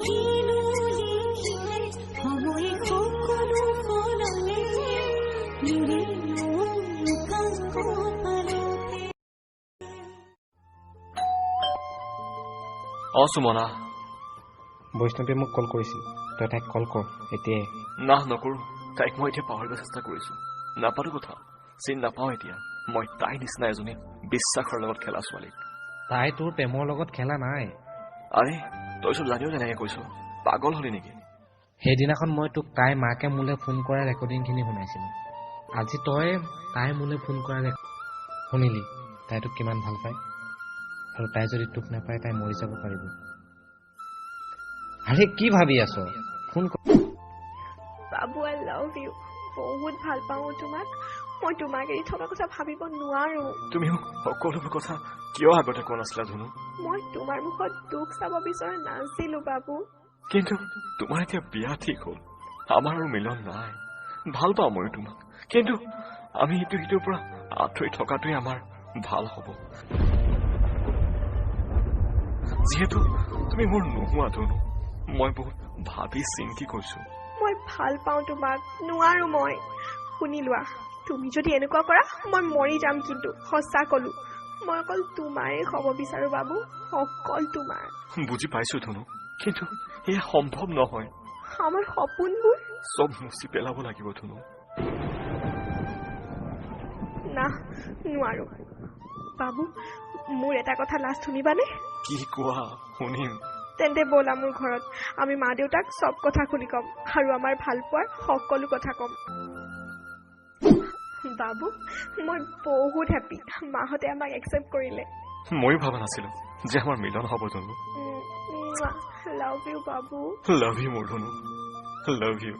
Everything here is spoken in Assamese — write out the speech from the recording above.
কিনো লিখিলে সময়ে সকলো সলালে মোৰে উকা কপালতে। অ সুমনা, বৈষ্ণৱীয়ে মোক কল কৰিছিল, তই তাইক কল কৰ এতিয়াই। না, নকৰো। তাইক মই এতিয়া পাহৰিব চেষ্টা কৰিছো। নাপাতো কথা, চিনি নাপাওঁ এতিয়া মই তাইৰ নিচিনা এজনী বিশ্বাসৰ লগত খেলা ছোৱালীক। তাই তোৰ প্ৰেমৰ লগত খেলা নাই। আৰে, তই চব জানিও তেনেকে কৈছ, পাগল হলি নেকি? সেইদিনাখন মই তোক তাইৰ মাকে মোলৈ ফোন কৰা ৰেকৰ্ডিংখিনি শুনাইছিলো। আজি তই তাই মোলৈ ফোন কৰা শুনিলি। তাই তোক কিমান ভাল পায়, আৰু তাই যদি তোক নাপায় তাই মৰি যাব পাৰিব। আৰে, কি ভাবি আছ? ফোন কৰ। বাবু, I love you. বহুত ভাল পাওঁ তোমাক। মই তোমাক এৰি থকা কথা ভাবিব নোৱাৰো। তুমি মোক সকলোবোৰ কথা কিয় আগতে কোৱা নাছিলা ধুনু? মই তোমাৰ মুখত দুখ চাব বিচৰা নাছিলো বাবু। কিন্তু তোমাৰ এতিয়া বিয়া ঠিক হ'ল, আমাৰ আৰু মিলন নাই। ভাল পাওঁ ময়ো তোমাক, কিন্তু আমি ইটো সিটোৰ পৰা আঁতৰি থকাটোৱে আমাৰ ভাল হ'ব। যিহেতু তুমি মোৰ নোহোৱা ধুনু, মই বহুত ভাবি চিন্তি কৈছো। মই ভাল পাওঁ তোমাক, নোৱাৰো মই। শুনি লোৱা, তুমি যদি এনেকুৱা কৰা মই মৰি যাম কিন্তু, সঁচা কলো। মই অকল তোমাৰে হ'ব বিচাৰো বাবু, অকল তোমাৰ। বুজি পাইছো ধুনু, কিন্তু এয়া সম্ভৱ নহয়। আমাৰ সপোনবোৰ চব মুচি পেলাব লাগিব ধুনু। না, নোৱাৰো বাবু। মোৰ এটা কথা লাষ্ট শুনিবানে? কি কোৱা, শুনিম। তেন্তে ব'লা মোৰ ঘৰত, আমি মা দেউতাক চব কথা খুলি ক'ম আৰু আমাৰ ভালপোৱাৰ সকলো কথা ক'ম। বাবু, মই বহুত হেপ্পী, মাহঁতে আমাক একচেপ্ট কৰিলে। ময়ো ভবা নাছিলো যে আমাৰ মিলন হ'ব ধুনু। লাভ you Babu. Love you মোৰ ধুনু, লাভ you.